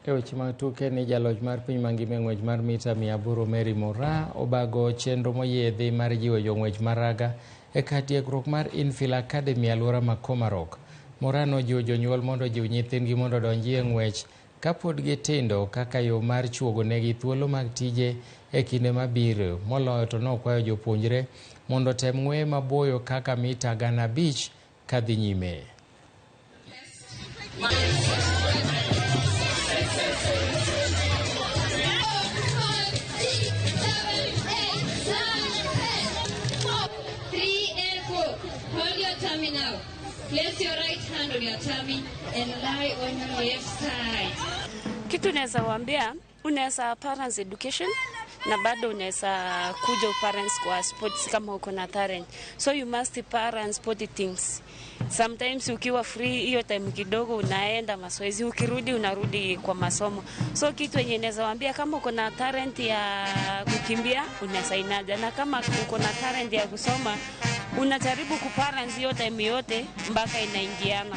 E weche mag tuke ni jaloch mar piny mangima e ng'wech mar mita 800 Mary Moraa obago chenro moyiedhi mar jiwo jong'wech maraga e kar tiegruok mar Infield Academy alwora ma Komarok. Moraa nojiwo jonyuol mondo ojiw nyithindgi mondo odonji e ng'wech kapod gitindo kaka yo mar chuogo negi thuolo mag tije e kinde mabiro. Moloyo to nokwayo jopuonjre mondo otem ng'weye maboyo kaka mita 5,000 kadhi nyime. 3 and 4. Hold your tummy now. Place your right hand on your tummy and lie on your left side. Kitu unaweza waambia, unaweza parents education na bado unaweza kuja parents kwa sports kama uko na talent. So you must parents sport things. Sometimes ukiwa free hiyo time kidogo unaenda mazoezi, ukirudi unarudi kwa masomo. So kitu yenye naweza waambia, kama uko na talent ya kukimbia unaweza inaja, na kama uko na talent ya kusoma unajaribu kuparents hiyo time yote mpaka inaingiana.